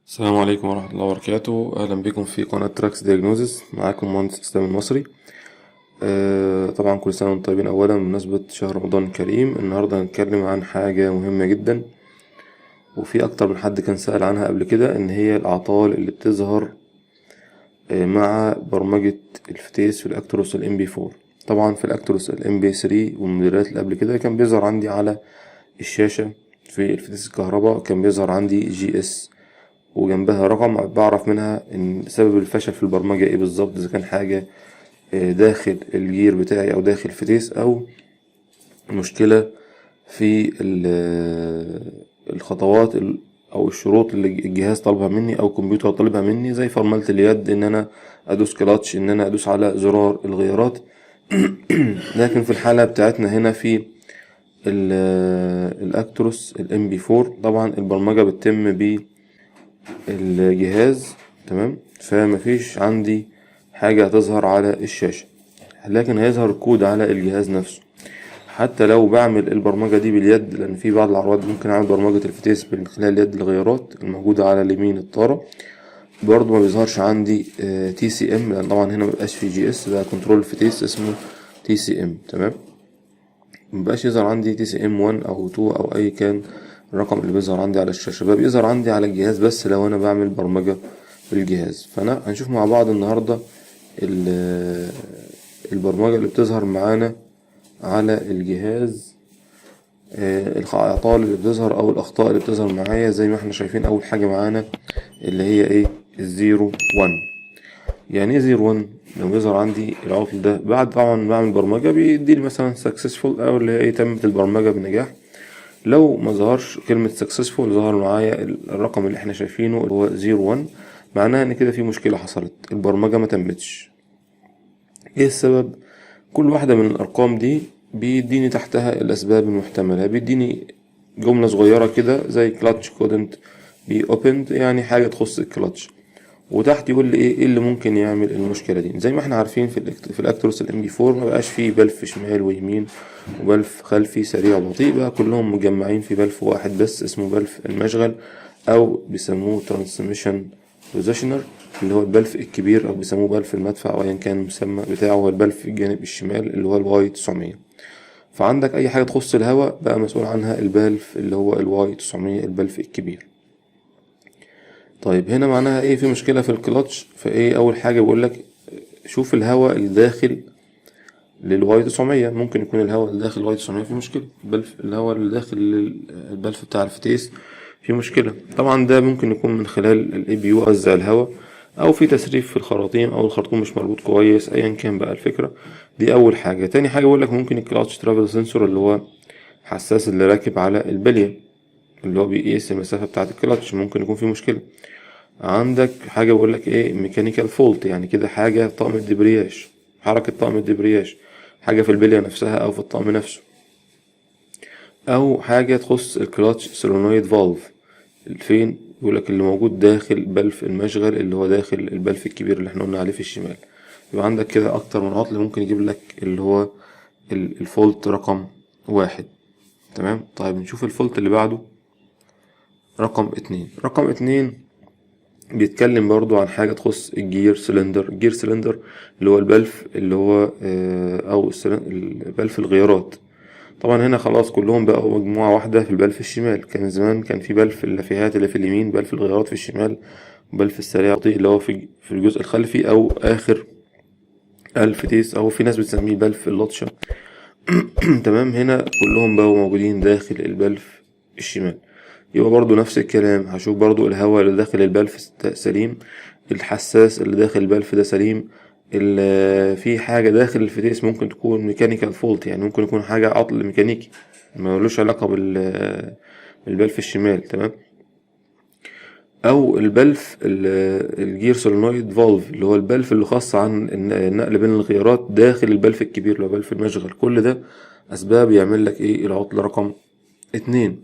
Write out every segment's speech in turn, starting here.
السلام عليكم ورحمة الله وبركاته، أهلا بكم في قناة تراكس Diagnosis. معاكم مهندس إسلام المصري. طبعا كل سنة وانتم طيبين. أولا بمناسبة شهر رمضان الكريم، النهاردة هنتكلم عن حاجة مهمة جدا، وفي أكتر من حد كان سأل عنها قبل كده، إن هي الأعطال اللي بتظهر مع برمجة الفتيس في الأكتروس ال MP 4. طبعا في الأكتروس ال MP 3 والموديلات اللي قبل كده كان بيظهر عندي على الشاشة في الفتيس الكهرباء كان بيظهر عندي GS وجنبها رقم، بعرف منها ان سبب الفشل في البرمجة ايه بالظبط، اذا كان حاجة داخل ال gear بتاعي او داخل الفتيس او مشكلة في الخطوات او الشروط اللي الجهاز طالبها مني او الكمبيوتر طالبها مني، زي فرملة اليد، ان انا ادوس كلاتش، ان انا ادوس على زرار الغيارات. لكن في الحالة بتاعتنا هنا في الاكتروس ال MP 4، طبعا البرمجة بتتم بالجهاز، تمام؟ فمفيش عندي حاجة هتظهر على الشاشة، لكن هيظهر الكود على الجهاز نفسه. حتى لو بعمل البرمجة دي باليد، لأن في بعض العربيات ممكن أعمل برمجة الفتيس من خلال يد الغيارات الموجودة على اليمين الطارة، برضو ما بيظهرش عندي TCM، لأن طبعا هنا مبقاش في GS، ده control الفتيس اسمه TCM، تمام؟ مبقاش يظهر عندي TCM 1 أو 2 أو أي كان الرقم اللي بيظهر عندي على الشاشة، بقى بيظهر عندي على الجهاز بس لو أنا بعمل برمجة بالجهاز. فأنا هنشوف مع بعض النهاردة البرمجة اللي بتظهر معانا على الجهاز، الأعطال اللي بتظهر أو الأخطاء اللي بتظهر معايا. زي ما احنا شايفين، أول حاجة معانا اللي هي إيه؟ ال zero one. يعني ايه zero one؟ لو بيظهر عندي العطل ده بعد طبعا ما بعمل برمجة، بيديني مثلا successful أو اللي هي ايه؟ تمت البرمجة بنجاح. لو ما ظهرش كلمة successful، ظهر معايا الرقم اللي احنا شايفينه اللي هو zero one، معناها ان كده في مشكلة حصلت، البرمجة ما تمتش. ايه السبب؟ كل واحدة من الارقام دي بيديني تحتها الاسباب المحتملة، بيديني جملة صغيرة كده زي clutch couldn't be opened، يعني حاجة تخص الكلاتش، وتحت يقول لي ايه اللي ممكن يعمل المشكلة دي. زي ما احنا عارفين في الاكتروس ال MP 4 ما بقاش فيه بلف شمال ويمين وبلف خلفي سريع وبطيء، بقى كلهم مجمعين في بلف واحد بس اسمه بلف المشغل او بيسموه transmission positioner، اللي هو البلف الكبير، او بيسموه بلف المدفع او ايا كان المسمى بتاعه، هو البلف الجانب الشمال اللي هو ال Y 900. فعندك اي حاجة تخص الهواء بقى مسؤول عنها البلف اللي هو ال Y 900، البلف الكبير. طيب، هنا معناها ايه؟ في مشكلة في الكلاتش. فايه اول حاجة؟ بيقولك شوف الهواء اللي داخل لل Y 900، ممكن يكون الهواء اللي داخل ال Y 900 في مشكلة، بلف الهواء اللي داخل البلف بتاع الفتيس في مشكلة. طبعا ده ممكن يكون من خلال ال APU وزع الهواء، او في تسريب في الخراطيم، او الخرطوم مش مربوط كويس، ايا كان بقى الفكرة. دي اول حاجة. تاني حاجة بيقولك ممكن ال clutch travel sensor، اللي هو حساس اللي راكب على البلية اللي هو بيقيس المسافة بتاعة الكلاتش، ممكن يكون في مشكلة. عندك حاجة بقولك ايه؟ mechanical fault، يعني كده حاجة طقم الدبرياج، حركة طقم الدبرياج، حاجة في البلية نفسها أو في الطقم نفسه، أو حاجة تخص ال clutch solenoid valve. فين؟ يقولك اللي موجود داخل بلف المشغل، اللي هو داخل البلف الكبير اللي احنا قلنا عليه في الشمال. يبقى عندك كده أكتر من عطل ممكن يجيب لك اللي هو ال fault رقم 1، تمام؟ طيب، نشوف ال fault اللي بعده، رقم 2. رقم 2 بيتكلم برضو عن حاجة تخص ال gear cylinder. ال gear cylinder اللي هو البلف اللي هو أو البلف الغيارات. طبعا هنا خلاص كلهم بقوا مجموعة واحدة في البلف الشمال. كان زمان كان في بلف اللافيهات اللي في اليمين، بلف الغيارات في الشمال، وبلف السريع البطيء اللي هو في الجزء الخلفي أو آخر الفتيس، أو في ناس بتسميه بلف اللطشة، تمام؟ هنا كلهم بقوا موجودين داخل البلف الشمال. يبقى برضو نفس الكلام، هشوف برضو الهواء اللي داخل البلف سليم، الحساس اللي داخل البلف ده سليم، في حاجة داخل الفتيس ممكن تكون mechanical fault، يعني ممكن يكون حاجة عطل ميكانيكي ملوش علاقة بالبلف الشمال، تمام؟ او البلف ال gear solenoid valve، اللي هو البلف اللي خاص عن النقل بين الغيارات داخل البلف الكبير اللي هو بلف المشغل. كل ده اسباب يعمل لك ايه؟ العطل رقم 2.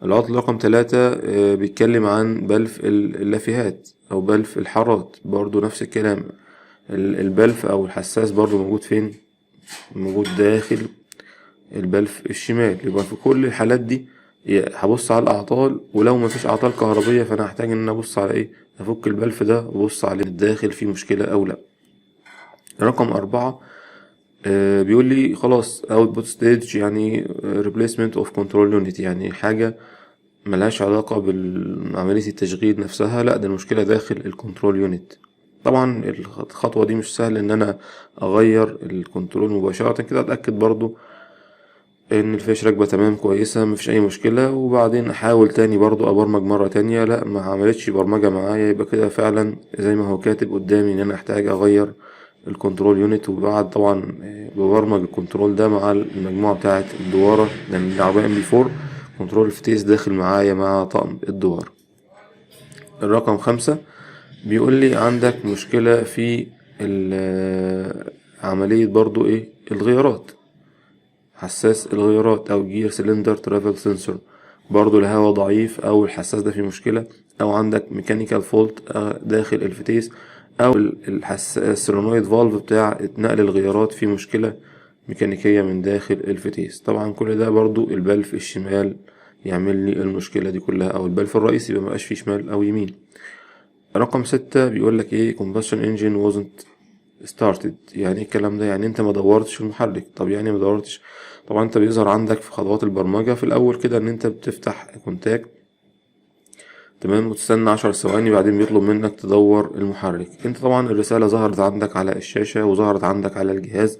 العطل رقم 3 بيتكلم عن بلف اللافيهات او بلف الحارات. برضو نفس الكلام، البلف او الحساس برضو موجود فين؟ موجود داخل البلف الشمال. يبقى في كل الحالات دي هبص على الأعطال، ولو مفيش أعطال كهربية فأنا هحتاج إن أنا أبص على إيه؟ أفك البلف ده وأبص عليه الداخل فيه مشكلة أو لأ. رقم 4 بيقول لي خلاص output stage، يعني replacement of control unit، يعني حاجة ملهاش علاقة بعملية التشغيل نفسها، لا ده المشكلة داخل ال control unit. طبعا الخطوة دي مش سهل ان انا اغير ال control مباشرة كده، اتأكد برضو ان الفيش راكبة تمام كويسة مفيش اي مشكلة، وبعدين احاول تاني برضو ابرمج مرة تانية، لا ما عملتش برمجة معايا، يبقى كده فعلا زي ما هو كاتب قدامي ان انا احتاج اغير ال control unit. وبعد طبعا ببرمج ال control ده مع المجموعة بتاعة الدوارة، لان العربية MP4 control الفتيس داخل معايا مع طقم الدوارة. الرقم 5 بيقول لي عندك مشكلة في عملية برضو ايه الغيارات، حساس الغيارات او gear cylinder travel sensor، برضو الهواء ضعيف او الحساس ده فيه مشكلة، او عندك mechanical fault داخل الفتيس، او ال solenoid valve بتاع نقل الغيارات فيه مشكلة ميكانيكية من داخل الفتيس. طبعا كل ده برضو البلف الشمال يعمل لي المشكلة دي كلها، او البلف الرئيسي مبقاش فيه شمال او يمين. رقم 6 بيقول لك ايه combustion engine wasn't started. يعني ايه الكلام ده؟ يعني انت ما دورتش المحرك. طب يعني ما دورتش، طبعا انت بيظهر عندك في خطوات البرمجة في الاول كده ان انت بتفتح contact تمام وتستنى 10 ثواني، بعدين بيطلب منك تدور المحرك. انت طبعا الرسالة ظهرت عندك على الشاشة وظهرت عندك على الجهاز،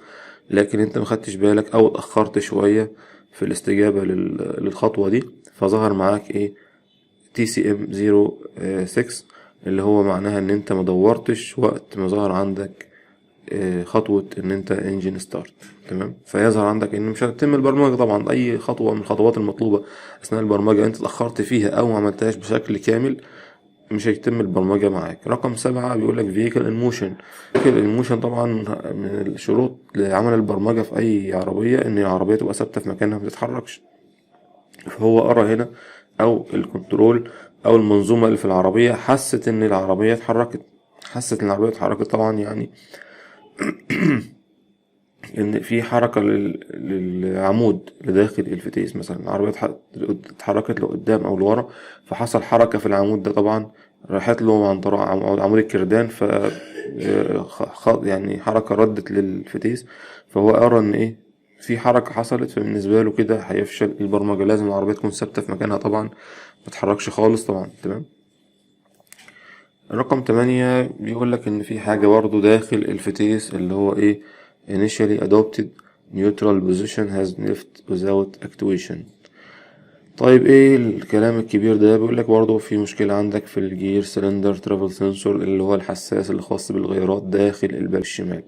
لكن انت ما خدتش بالك او اتأخرت شوية في الاستجابة للخطوة دي، فظهر معاك ايه TCM 06، اللي هو معناها ان انت ما دورتش وقت ما ظهر عندك خطوة ان انت engine start. تمام، فيظهر عندك ان مش هتتم البرمجة. طبعا اي خطوة من الخطوات المطلوبة اثناء البرمجة انت اتأخرت فيها او ما عملتهاش بشكل كامل مش هيتم البرمجة معاك. رقم 7 بيقولك vehicle in motion. vehicle in motion طبعا من الشروط لعمل البرمجة في أي عربية إن العربية تبقى ثابتة في مكانها متتحركش، فهو قرا هنا أو ال control أو المنظومة اللي في العربية حست إن العربية اتحركت، حست إن العربية اتحركت طبعا يعني إن في حركة للعمود اللي داخل الفتيس، مثلا العربية اتحركت لقدام أو لورا فحصل حركة في العمود ده، طبعا راحت له عن طريق عمود الكردان، ف يعني حركة ردت للفتيس، فهو قرا إن إيه في حركة حصلت، فبالنسبة له كده هيفشل البرمجة. لازم العربية تكون ثابتة في مكانها طبعا متتحركش خالص طبعا. تمام. رقم 8 بيقولك إن في حاجة برضو داخل الفتيس اللي هو إيه initially adopted neutral position has left without actuation. طيب ايه الكلام الكبير ده؟ بيقولك برضو في مشكلة عندك في ال gear cylinder travel sensor اللي هو الحساس اللي خاص بالغيارات داخل البلف الشمال،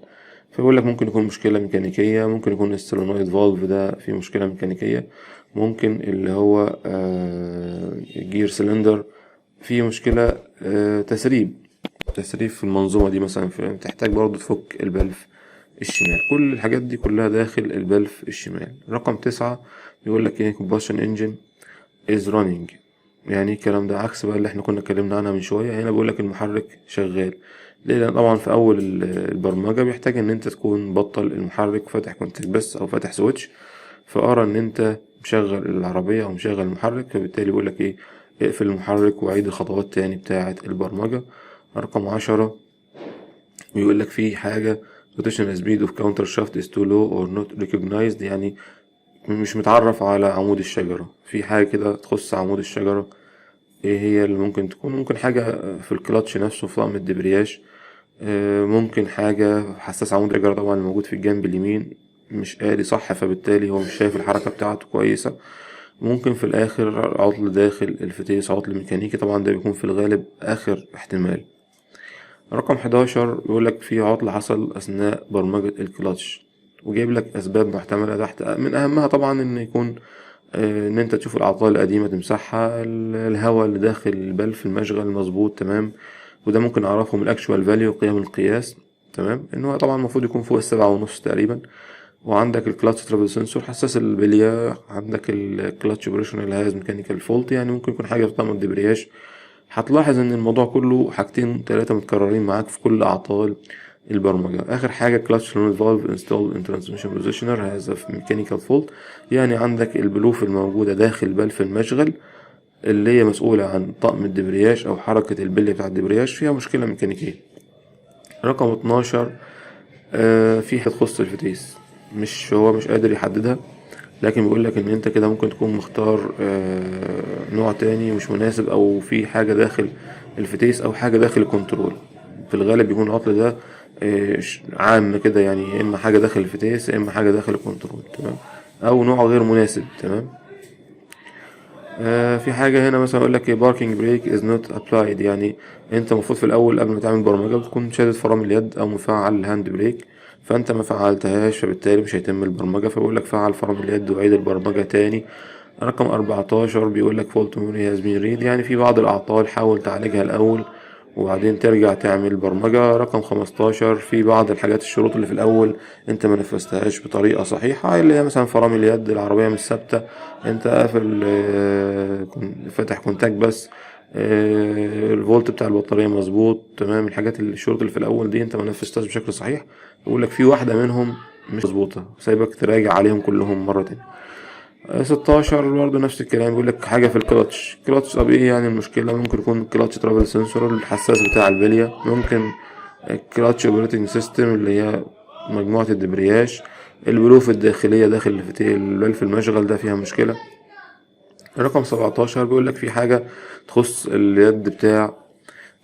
فبيقولك ممكن يكون مشكلة ميكانيكية، ممكن يكون ال solenoid valve ده فيه مشكلة ميكانيكية، ممكن اللي هو ال gear cylinder فيه مشكلة تسريب في المنظومة دي مثلا، فتحتاج برضو تفك البلف الشمال. كل الحاجات دي كلها داخل البلف الشمال. رقم 9 بيقولك ايه combustion engine is running. يعني ايه الكلام ده؟ عكس بقى اللي احنا كنا اتكلمنا عنها من شوية. هنا بيقولك المحرك شغال. ليه؟ لأن طبعا في أول البرمجة بيحتاج إن أنت تكون بطل المحرك فاتح contact بس أو فاتح switch، فأرى إن أنت مشغل العربية أو مشغل المحرك، فبالتالي بيقولك إيه اقفل المحرك وعيد الخطوات تاني بتاعة البرمجة. رقم 10 بيقولك في حاجة rotational speed of counter shaft is too low or not recognized، يعني مش متعرف على عمود الشجرة، في حاجة كده تخص عمود الشجرة. ايه هي اللي ممكن تكون؟ ممكن حاجة في الكلاتش نفسه في طقم الدبرياج، ممكن حاجة حساس عمود الشجرة طبعا الموجود في الجنب اليمين مش قاري صح، فبالتالي هو مش شايف الحركة بتاعته كويسة. ممكن في الآخر عطل داخل الفتيس، عطل ميكانيكي، طبعا ده بيكون في الغالب آخر احتمال. رقم 11 بيقولك في عطل حصل أثناء برمجة الكلاتش، وجايب لك أسباب محتملة تحت، من أهمها طبعا إن يكون إن أنت تشوف الأعطال القديمة تمسحها، الهواء اللي داخل البلف المشغل مظبوط تمام، وده ممكن أعرفه من ال actual value قيم القياس تمام، إن هو طبعا المفروض يكون فوق 7.5 تقريبا. وعندك ال clutch travel sensor حساس البلية، عندك ال clutch operational has mechanical fault، يعني ممكن يكون حاجة في طقم الدبرياج. هتلاحظ ان الموضوع كله حاجتين تلاتة متكررين معاك في كل اعطال البرمجة. آخر حاجة clutch solenoid valve installed in transmission positioner has a mechanical fault، يعني عندك البلوف الموجودة داخل بلف المشغل اللي هي مسؤولة عن طقم الدبرياج أو حركة البلية بتاع الدبرياج فيها مشكلة ميكانيكية. رقم 12 في حاجة تخص الفتيس، مش هو مش قادر يحددها، لكن بيقول لك ان انت كده ممكن تكون مختار نوع تاني مش مناسب، او في حاجة داخل الفتيس او حاجة داخل ال control. في الغالب بيكون العطل ده عام كده، يعني يا اما حاجة داخل الفتيس يا اما حاجة داخل ال control، تمام، او نوع غير مناسب، تمام. في حاجة هنا مثلا يقول لك parking brake is not applied، يعني انت المفروض في الاول قبل ما تعمل برمجة بتكون شادد فرامل اليد او مفعل ال hand brake، فانت ما فعلتهاش، فبالتالي مش هيتم البرمجة، فبيقول لك فعل فرامل اليد وعيد البرمجة تاني. رقم 14 بيقول لك fault memory has been read، يعني في بعض الأعطال حاول تعالجها الأول وبعدين ترجع تعمل برمجة. رقم 15 في بعض الحاجات الشروط اللي في الأول انت ما نفذتهاش بطريقة صحيحة، اللي هي مثلا فرامل اليد، العربية مش ثابتة، انت قافل فاتح contact بس، الفولت بتاع البطارية مظبوط، تمام. الحاجات اللي الشروط اللي في الأول دي انت ما نفذتهاش بشكل صحيح، يقول لك في واحدة منهم مش مظبوطة، سايبك تراجع عليهم كلهم مرة تانية. 16 برضه نفس الكلام، بيقول لك حاجة في ال clutch. clutch طب ايه يعني المشكلة؟ ممكن يكون clutch travel sensor الحساس بتاع البلية، ممكن clutch operating system اللي هي مجموعة الدبرياج، البلوف الداخلية داخل البلف المشغل ده فيها مشكلة. رقم 17 بيقول لك في حاجة تخص اليد بتاع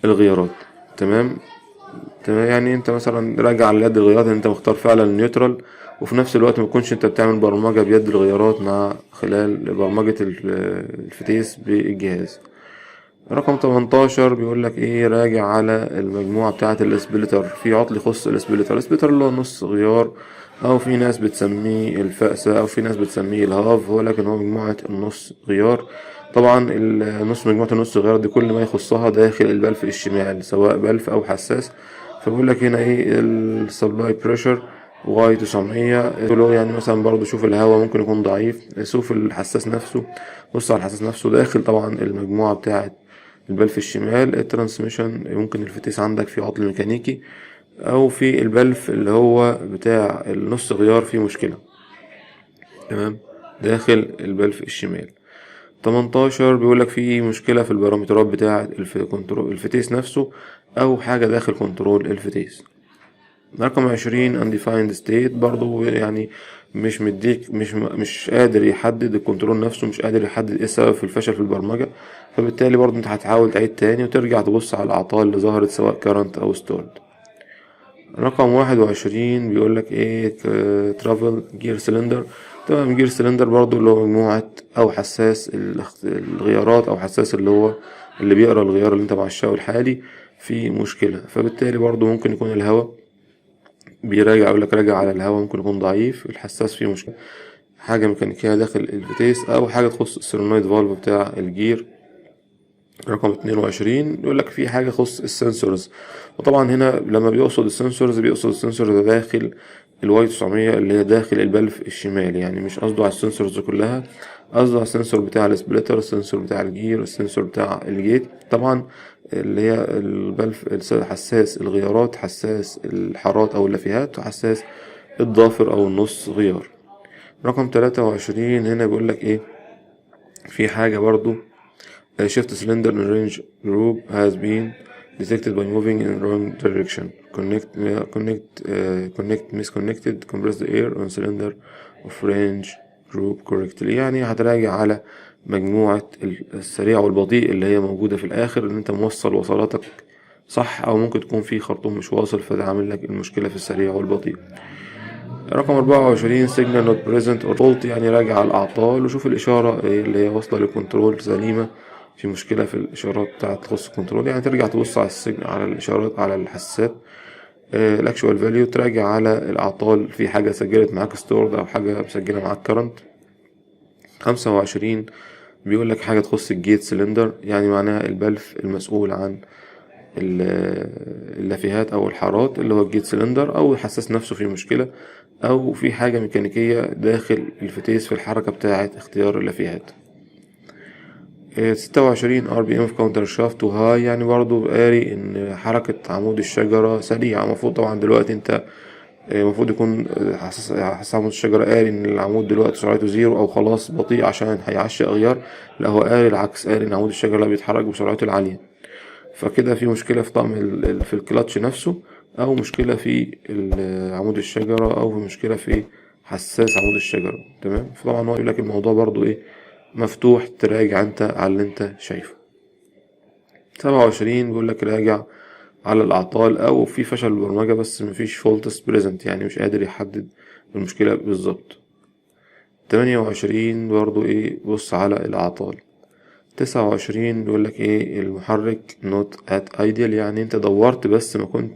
الغيارات، تمام، يعني انت مثلا راجع على يد الغيارات انت مختار فعلا neutral، وفي نفس الوقت ما تكونش انت بتعمل برمجة بيد الغيارات مع خلال برمجة الفتيس بالجهاز. رقم 18 بيقول لك ايه؟ راجع على المجموعة بتاعة ال splitter، في عطل يخص ال splitter. ال splitter اللي هو نص غيار، او في ناس بتسميه الفأسة، او في ناس بتسميه ال half، ولكن هو مجموعة النص غيار. طبعا النص مجموعة النص غيار دي كل ما يخصها داخل البلف الشمال، سواء بلف او حساس. فبيقول لك هنا ايه؟ ال supply pressure Y 900، يعني مثلا برضو شوف الهواء ممكن يكون ضعيف، شوف الحساس نفسه، بص على الحساس نفسه داخل طبعا المجموعة بتاعة البلف الشمال. ال transmission ممكن الفتيس عندك فيه عطل ميكانيكي، او في البلف اللي هو بتاع النص غيار فيه مشكلة، تمام، داخل البلف الشمال. 18 بيقولك في مشكلة في البارامترات بتاعة control الفتيس نفسه، أو حاجة داخل control الفتيس. رقم 20 undefined state، برضو يعني مش مديك مش قادر يحدد ال control نفسه، مش قادر يحدد ايه السبب في الفشل في البرمجة، فبالتالي برضو انت هتحاول تعيد تاني وترجع تبص على الأعطال اللي ظهرت سواء current أو stored. رقم 21 بيقولك ايه؟ travel gear cylinder، تمام. gear cylinder برضو اللي هو مجموعة أو حساس الغيارات، أو حساس اللي هو اللي بيقرا الغيار اللي انت معشقه الحالي في مشكلة، فبالتالي برضو ممكن يكون الهواء بيراجع، يقول لك راجع على الهواء ممكن يكون ضعيف، الحساس فيه مشكلة، حاجة ميكانيكية داخل الفتيس، أو حاجة تخص ال solenoid valve بتاع ال gear. رقم 22 يقول لك في حاجة تخص ال sensors، وطبعا هنا لما بيقصد ال sensors بيقصد ال sensors داخل ال Y 900 اللي هي داخل البلف الشمالي، يعني مش قصده على ال sensors كلها، قصده على ال sensor بتاع ال splitter، ال sensor بتاع ال gear، ال sensor بتاع ال gate، طبعا اللي هي البلف حساس الغيارات، حساس الحارات او اللافيهات، وحساس الضافر او النص غيار. رقم 23 هنا بيقول لك ايه؟ في حاجة برضو shift cylinder in range group has been detected by moving in wrong direction، connect connect misconnected compressed air on cylinder of range group correctly، يعني هتراجع على مجموعة السريع والبطيء اللي هي موجودة في الآخر، إن أنت موصل وصلاتك صح، أو ممكن تكون في خرطوم مش واصل فده عامل لك المشكلة في السريع والبطيء. رقم 24 signal not present or fault، يعني راجع على الأعطال وشوف الإشارة اللي هي واصلة لل control سليمة، في مشكلة في الإشارات بتاعة تخص ال control، يعني ترجع تبص على ال signal، على الإشارات، على الحساسات، ال actual value، تراجع على الأعطال، في حاجة سجلت معاك stored أو حاجة مسجلة معاك current. 25 بيقول لك حاجة تخص ال gate cylinder، يعني معناها البلف المسؤول عن اللافيهات أو الحارات اللي هو ال gate cylinder، أو الحساس نفسه فيه مشكلة، أو في حاجة ميكانيكية داخل الفتيس في الحركة بتاعة اختيار اللافيهات. 26 RPM في counter shaft و high، يعني برضو قاري ان حركة عمود الشجرة سريعة. المفروض طبعا دلوقتي انت المفروض يكون حساس عمود الشجرة قاري ان العمود دلوقتي سرعته zero او خلاص بطيء عشان هيعشق غيار. لا، هو قاري العكس، قاري ان عمود الشجرة لا بيتحرك بسرعته العالية. فكده في مشكلة في طقم في الكلاتش نفسه، او مشكلة في عمود الشجرة، او في مشكلة في حساس عمود الشجرة، تمام. فطبعا هو يقول لك الموضوع برضو ايه مفتوح، تراجع انت على اللي انت شايفه. 27 بيقول لك راجع على الأعطال أو في فشل البرمجة بس مفيش faults present، يعني مش قادر يحدد المشكلة بالظبط. 28 برضو ايه بص على الأعطال. 29 بيقول لك ايه المحرك not at idle، يعني انت دورت بس ما كنت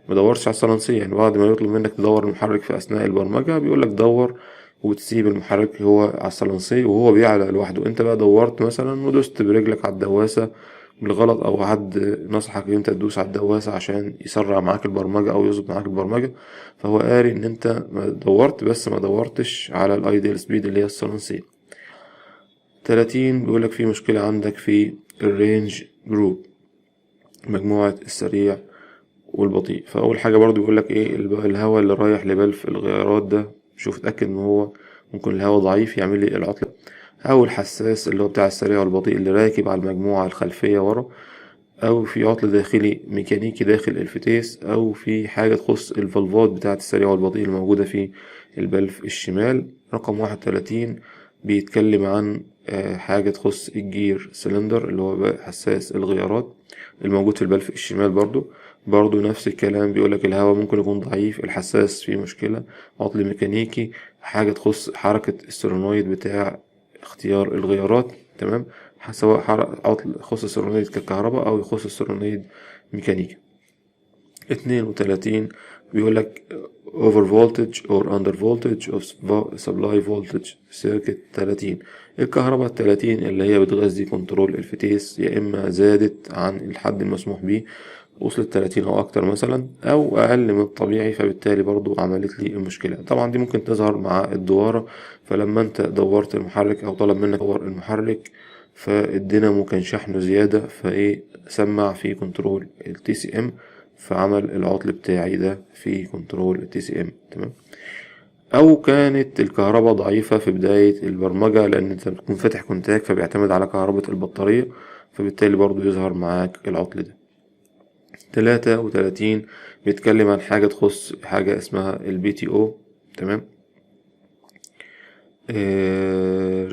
مدورش على الصلنسية. يعني بعد ما يطلب منك تدور المحرك في أثناء البرمجة بيقول لك دور وتسيب المحرك هو على الصلنسية وهو بيعلى لوحده. انت بقى دورت مثلا ودوست برجلك على الدواسة بالغلط، او حد نصحك ان انت تدوس على الدواسة عشان يسرع معاك البرمجة او يظبط معاك البرمجة. فهو قاري ان انت ما دورت بس ما دورتش على ال idle speed اللي هي الصلنسية. 30 بيقولك في مشكلة عندك في ال range group، مجموعة السريع والبطيء. فأول حاجة برضو بيقولك ايه الهواء اللي رايح لبلف الغيارات ده، شوف اتأكد ان هو ممكن الهواء ضعيف يعمل لي العطلة، أو الحساس اللي هو بتاع السريع والبطيء اللي راكب على المجموعة الخلفية ورا، أو في عطل داخلي ميكانيكي داخل الفتيس، أو في حاجة تخص الفالفات بتاعة السريع والبطيء الموجودة في البلف الشمال. رقم 31 بيتكلم عن حاجة تخص ال gear cylinder اللي هو حساس الغيارات الموجود في البلف الشمال. برضو نفس الكلام، بيقولك الهواء ممكن يكون ضعيف، الحساس فيه مشكلة، عطل ميكانيكي، حاجة تخص حركة ال solenoid بتاع اختيار الغيارات، تمام، سواء عطل يخص ال solenoid ككهرباء أو يخص ال solenoid ميكانيكا. 32 بيقولك over voltage or under voltage of supply voltage circuit 30. الكهرباء 30 اللي هي بتغذي كنترول الفتيس يا إما زادت عن الحد المسموح بيه، وصلت 30 أو أكتر مثلا، أو أقل من الطبيعي، فبالتالي برضو عملت لي المشكلة. طبعا دي ممكن تظهر مع الدوارة، فلما انت دورت المحرك أو طلب منك تدور المحرك فالدينامو كان شحنه زيادة، فايه سمع في كنترول ال TCM، فعمل العطل بتاعي ده في كنترول ال TCM، تمام. او كانت الكهرباء ضعيفة في بداية البرمجة لان انت بتكون فاتح كونتاك فبيعتمد على كهرباء البطارية، فبالتالي برضو يظهر معاك العطل ده. 33 بيتكلم عن حاجة تخص حاجة اسمها ال PTO، تمام،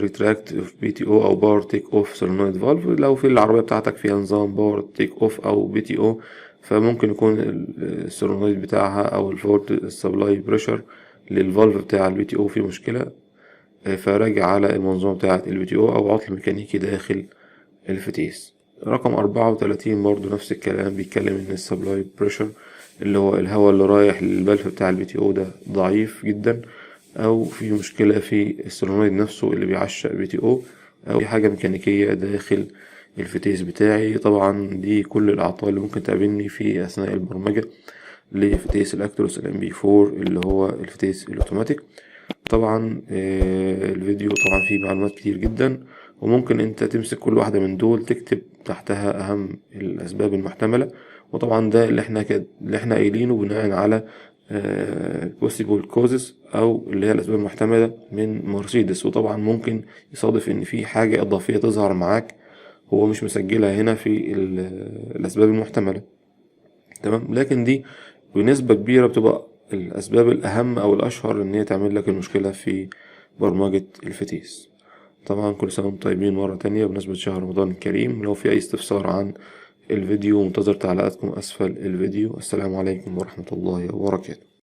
retract of PTO او power take off solenoid valve. لو في العربية بتاعتك فيها نظام power take off او PTO، فممكن يكون ال solenoid بتاعها او الفولت ال supply pressure لل valve بتاع ال PTO فيه مشكلة، فراجع على المنظومة بتاعة ال PTO او عطل ميكانيكي داخل الفتيس. رقم 34 برضو نفس الكلام، بيتكلم ان ال supply pressure اللي هو الهواء اللي رايح للبلف بتاع ال PTO ده ضعيف جدا، او في مشكلة في ال solenoid نفسه اللي بيعشق PTO، او في حاجة ميكانيكية داخل الفتيس بتاعي. طبعا دي كل الاعطال اللي ممكن تقابلني في اثناء البرمجة لفتيس الاكتروس ال MP 4 اللي هو الفتيس الاوتوماتيك. طبعا الفيديو طبعا فيه معلومات كتير جدا، وممكن انت تمسك كل واحدة من دول تكتب تحتها اهم الاسباب المحتملة. وطبعا ده اللي احنا قايلينه بناء على possible causes او اللي هي الاسباب المحتملة من مرسيدس. وطبعا ممكن يصادف ان في حاجة اضافية تظهر معاك هو مش مسجلها هنا في الاسباب المحتملة، تمام. لكن دي بنسبة كبيرة بتبقى الاسباب الاهم او الاشهر ان هي تعمل لك المشكلة في برمجة الفتيس. طبعا كل سنة وانتم طيبين مرة تانية بمناسبة شهر رمضان الكريم. لو في اي استفسار عن الفيديو منتظر تعليقاتكم اسفل الفيديو. السلام عليكم ورحمة الله وبركاته.